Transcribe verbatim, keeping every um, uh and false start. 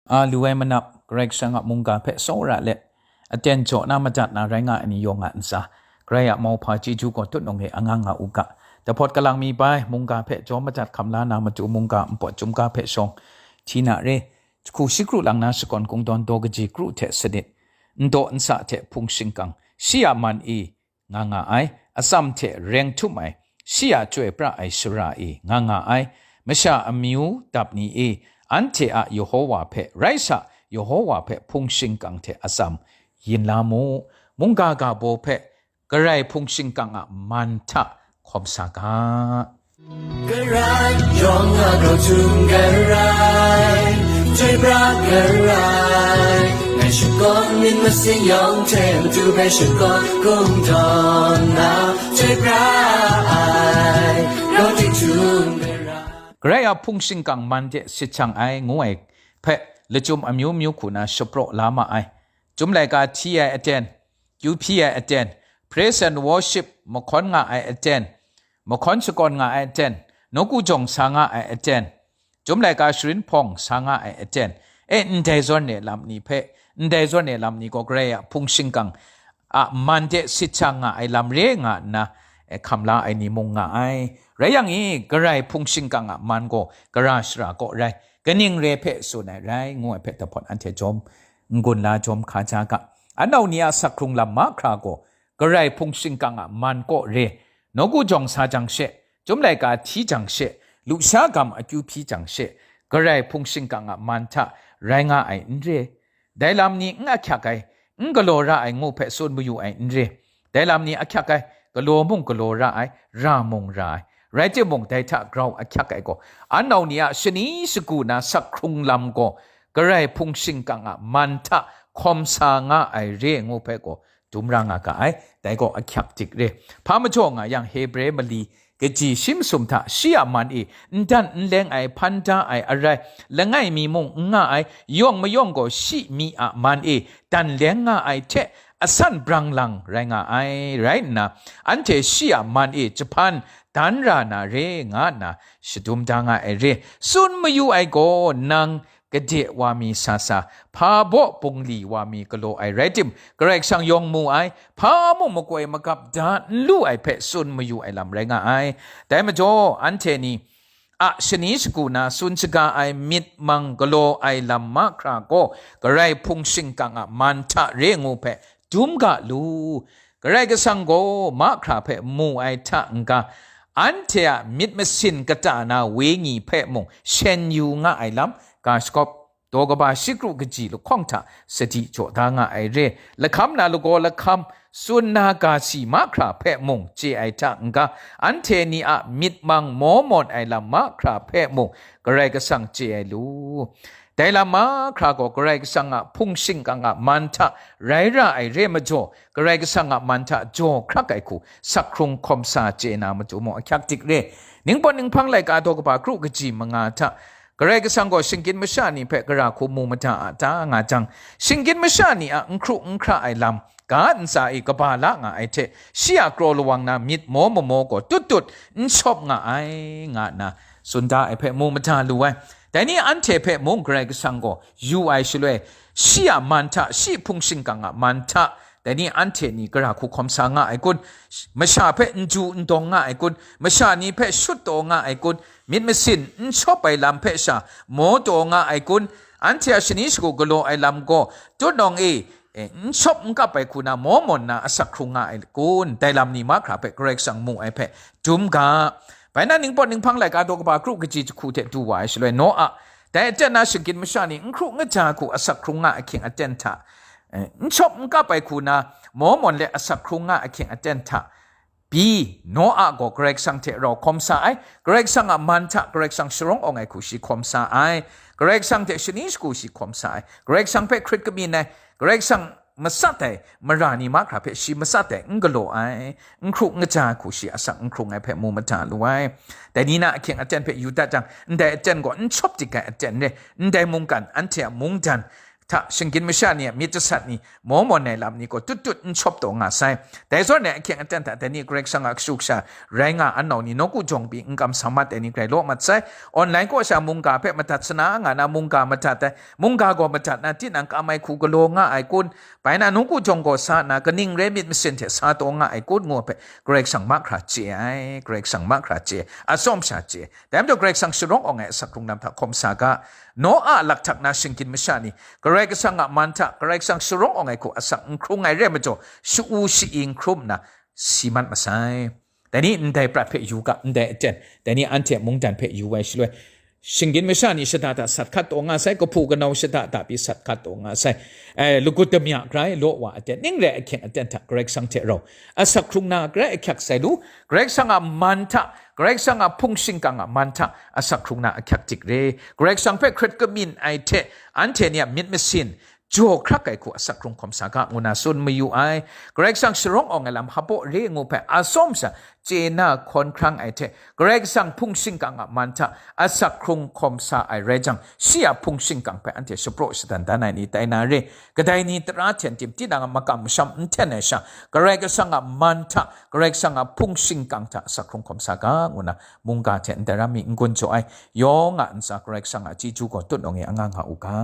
A lu ai manap, Karai Kasang a mungga hpe tsawra let, aten jaw na madat na rai nga ai ni yawng a ntsa, Karai a mauhpa chyeju gaw tutnung e anga nga u ga. Dahpawt kalang mi bai, mungga hpe jaw madat hkam la na matu mungga npawt chyum ga hpe shawng, hti na re, jahku shi kru lang na shakawn kungdawn daw kaji kru hte sanit, ndaw nsa hte hpung shingkang, shi a man e, nga nga ai, atsam hte reng htum ai, shi a chyoi pra ai shara e, nga nga ai, masha amyu dap ni e, anhte a Yehowa hpe, rai sa, Yehowa hpe hpung shingkang hte atsam yin la mu, mungga ga baw hpe, Karai hpung shingkang a man hta hkawm sa ga. Karai, yawng a grau htum Karai, chyoi pra Karai, ngai shakawn myit masin yawng hte matu hpe shakawn kungdawn na, chyoi pra ai, grau htum Karai. Karai a hpung shingkang man de sit shang ai ngu ai hpe lachyum amyu myu hku na shapraw la ma ai. Chyum laika hti ai aten, kyu hpyi ai aten, praise and worship mahkawn nga ai aten, mahkawn shakawn nga ai aten, nawku jawng sa nga ai aten, chyum laika sharin hpawng sa nga ai aten, e ndai zawn e lam ni hpe, ndai zawn e lam ni gaw Karai a hpung shingkang a man de sit shang nga ai lam re nga nna, e hkam la ai ni mung nga ai. Rai yang e, Karai hpung shingkang a man gaw gara shara kaw rai, kaning re hpe tsun ai rai, ngu ai hpe dahpawt anhte jawm n-gun la jawm hka ja ga. Anau ni a sak hkrung lam mahkra gaw, Karai hpung shingkang a man kaw re, nawku jawng sa jang she, chyum laika hti jang she, lusha gam akyu hpyi jang she, Karai hpung shingkang a man hta rai nga ai n re. Dai lam ni n ahkyak ai, n galaw ra ai ngu hpe tsun mayu ai n re. Dai lam ni ahkyak ai, galaw mung galaw ra ai, ra mung ra ai. Rai timung, dai hta grau ahkyak ai gaw, anau ni a shani shagu na sak hkrung lam gaw, Karai hpung shingkang a man hta hkawm sa nga ai re ngu hpe gaw, dum ra nga ga ai, dai gaw ahkyak dik re. Hpa majaw nga yang, Hebre mali kaji shi masum hta shi a man e n dan n leng ai, hpan da ai, arai langai mi mung n nga ai, yawng mayawng gaw shi mi a man e dan leng nga ai hte asan brang lang rai nga ai, rai nna, anhte shi a man e jahpan dan ra na re nga nna shadum da nga ai re. Tsun mayu ai gaw, nang gade wa mi sa sa, hpa baw bungli wa mi galaw ai rai tim, Karai Kasang yawng mu ai, hpa mung makoi magap da n lu ai hpe tsun mayu ai lam rai nga ai. Dai majaw, anhte ni a shani shagu na tsun shaga ai myit mang galaw ai lam mahkra gaw, Karai hpung shingkang a man hta re ngu hpe dum ga lu. Karai Kasang gaw mahkra hpe mu ai hta n-ga, anhte a myit masin kata na wenyi hpe mung shen yu nga ai lam, ga shakawp, daw kaba shi kru kaji lahkawng hta sadi jaw da nga ai re. Lahkam na lagaw lahkam tsun na ga si mahkra hpe mung chye ai hta n-ga, anhte ni a myit mang maw mawn ai lam mahkra hpe mung Karai Kasang chye ai lu. Dai lam mahkra gaw Karai Kasang a hpung shingkang a man hta rai ra ai re majaw, Karai Kasang a man hta jaw hkrak ai hku sak hkrung hkawm sa chye na matu mung ahkyak dik re. Ningpawt ninghpang laika daw kaba kru kaji manga hta, Karai Kasang gaw shinggyim masha ni hpe gara hku mu mada a ta nga jang, shinggyim masha ni a n hkru n hkra ai lam, ga ntsa e kaba la nga ai hte, shi a kraw lawang na myit maw mamaw gaw tut tut n shawp nga ai, nga nna tsun da ai hpe mu mada lu ai. Dai ni anhte hpe mung Karai Kasang gaw yu ai shaloi, shi a man hta, shi hpung shingkang a man hta, dai ni anhte ni gara hku hkawm sa nga ai kun? Masha hpe n ju n dawng nga ai kun? Masha ni hpe shut taw nga ai kun? Myit masin n shawp ai lam hpe sha maw taw nga ai kun? Anhte a shani shagu galaw ai lam gaw, tutnawng e, e, n shawp n kap ai hku na maw mawn na asak hkrung nga ai kun? Dai lam ni mahkra hpe Karai Kasang mu ai hpe dum ga. Bai na, ningpawt ninghpang laika daw kaba kru kaji jahku hte du wa ai shaloi, Noa, dai aten na shinggyim masha ni n hkru n kaja hku asak hkrung nga ahkying aten hta, eh, n shawp n kap ai hku na maw mawn let asak hkrung nga ahkying aten hta, pyi, Noa gaw Karai Kasang hte rau hkawm sa ai, Karai Kasang a man hta Karai Kasang sharawng awng ai hku shi hkawm sa ai, Karai Kasang hte shani shagu shi hkawm sa ai, Karai Kasang hpe hkrit kamyin ai, Karai Kasang matsat ai mara ni mahkra hpe shi matsat ai, n galaw ai, n hkru n kaja ai hku shi asak n hkrung ai hpe mu mada lu ai. Dai ni na ahkying aten hpe yu dat jang, ndai aten gaw n shawp dik ai aten re, ndai mungkan anhte a mungdan, hta shinggyim masha ni a myit jasat ni, maw mawn ai lam ni gaw tut tut n shawp taw nga sai. Dai zawn ai ahkying aten hta dai ni Karai Kasang a kashu kasha rai nga ai nau ni, nawku jawng pyi n kamsham mat ai ni grai law mat sai. Online kaw sha mungga hpe madat sana nga na, mungga madat ai, mungga gaw madat na, tinang kam ai hku galaw nga ai kun? Bai na, nawku jawng gaw sa nna, kaning rai myit masin hte sa taw nga ai kun? Ngu ai hpe Karai Kasang mahkra chye ai, Karai Kasang mahkra chye ai, atsawm sha chye ai. Dai majaw Karai Kasang sharawng awng ai asak hkrung lam hta hkawm sa ga. Noa a lakhtak na shinggyim masha ni, Karai Kasang a man hta, Karai Kasang sharawng awng ai hku asak n hkrung ai rai majaw, sha-u sha-i n hkrum nna, si mat masai. Dai ni ndai prat hpe yu ga, ndai aten, dai ni anhte mungdan hpe yu ai shaloi, shinggyim masha ni shada da sat hkat taw nga sai, kahpu kanau shada da pyi sat hkat taw nga sai. Ai, lagut damya grai law wa aten, ning rai ahkying aten hta Karai Kasang hte rau asak hkrung na grai ahkyak sai lu. Karai Kasang a man hta, Karai Kasang a hpung shingkang a man hta asak hkrung na ahkyak dik re. Karai Kasang hpe hkrit kamyin ai hte anhte ni a myit masin jaw hkrak ai hku asak hkrung hkawm sa ga, ngu na tsun mayu ai. Karai Kasang sharawng awng ai lam hpaw re ngu hpe atsawm sha chye na hkawn hkrang ai hte, Karai Kasang hpung shingkang a man hta asak hkrung hkawm sa ai rai jang, shi a hpung shingkang hpe anhte shapraw shadan dan ai ni tai na re. Kadai ni tara hten tim, tinang a makam masham n hten ai sha, Karai Kasang a man hta, Karai Kasang a hpung shingkang hta asak hkrung hkawm sa ga, ngu na mungga hte ndai ram mi n-gun jaw ai, yawng a ntsa Karai Kasang a chyeju gaw tutnawng e anga nga u ga.